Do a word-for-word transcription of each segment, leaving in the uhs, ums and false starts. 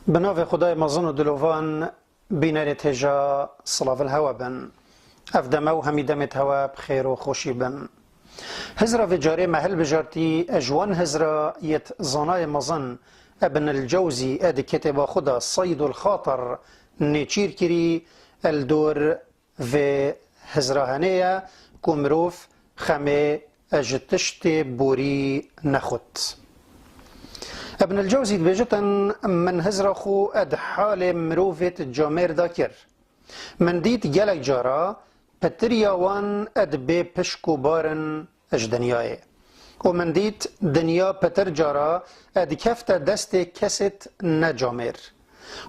Bi navê Xwedayê mezin û dilovan, bînerê têja silavil hewe bin. Ev deme û hemî demêt hewe bi xêr û xweşî bin. Hizra vê carê me hilbijartî ji wan hizra yêt zanayê mezin Ibn el-Cewzî ê di kitêba xwe de Seydul Xatir nêçîr kirî, el dor vê hizra henê ye ku mirov xemê ji tiştê borî nexwit. Ibn el-Cewzî dibêjitin, min hizra xwe di halê mirovêt camêr de kir. Min dît gelek cara pitiriya wan di bê pişk û bar in ji dinyayê. Û min dît dinya pitir cara dikefte destê kesêt ne camêr.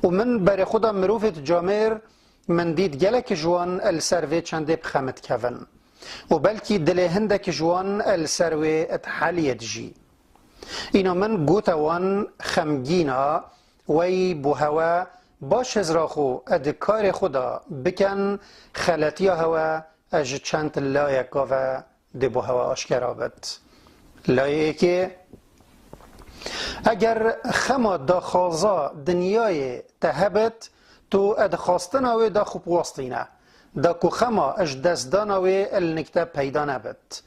Û min berê xwe da mirovêt camêr, min dît gelek ji wan li ser vê çendê bi xem dikevin. Û belkî dilê hindek ji wan li ser wê diheliyêt jî. Îna min gote wan xemgîna, wey bo hewe baş hizra xwe di karê xwe de bikin, xeletiya hewe ji çend layeka ve dê bo hewe aşkera bit. Layê yekê, eger xema daxwaza dinyayê te hebit, tu di xwestina wê de xwe biwestîne, da ku xema ji destdana wê li nik te peyda nebit.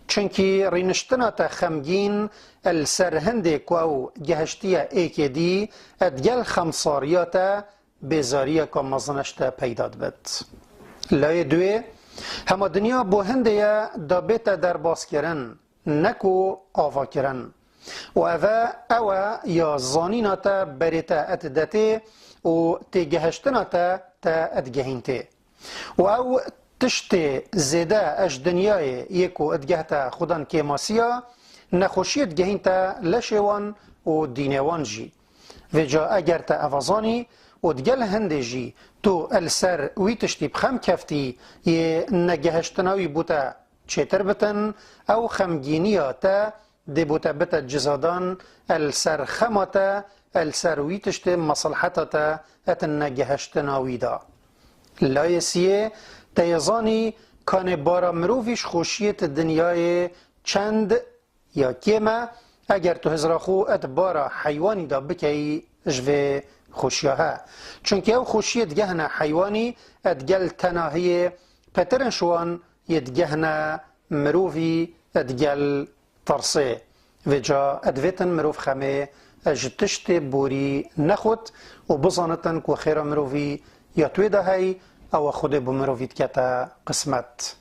Çunkî rîniştina te xemgîn li ser hindê ku ew gehiştiye êkê dî, digel xemsariya te bêzariyeka mezin ji te peyda dibit. Layê duê, hema dinya bo hindê ye da bête derbaskirin, ne ku avakirin. Û eve ew e ya zanîna te berê te et detê û têgehiştina te te et gehîntê. Û ew tiştê zêde ji dinyayê yê ku digehte xudan kêmasiya, nexweşiyê digehînte leşê wan û dînê wan jî. Vêca eger te eva zanî û digel hindê jî tu li ser wî tiştî bi xem keftî, yê negehiştina wî bo te çêtir bitin, ew xemgîniya te dê bo te bite cizadan, li ser xema te, li ser wî tiştê mesleheta te et negehiştina wî da. Layê siyê, te yê zanî kanê bara mirovî ji xweşiyê ti dinyayê çend ya kêm e, eger tu hizra xwe et bara heywanî de bikeyî ji vê xweşiya he. Çunkî ew xweşiyê digehne heywanî, et gel tenahiyê petir in ji wan yê digehne mirovî, et gel tirsê. Vêca divêtin mirov xemê ji tiştê borî nexwit û bizanitin ku xêra mirovî ya tu wê de hey, ew e Xwedê bo mirovî dikete qismet.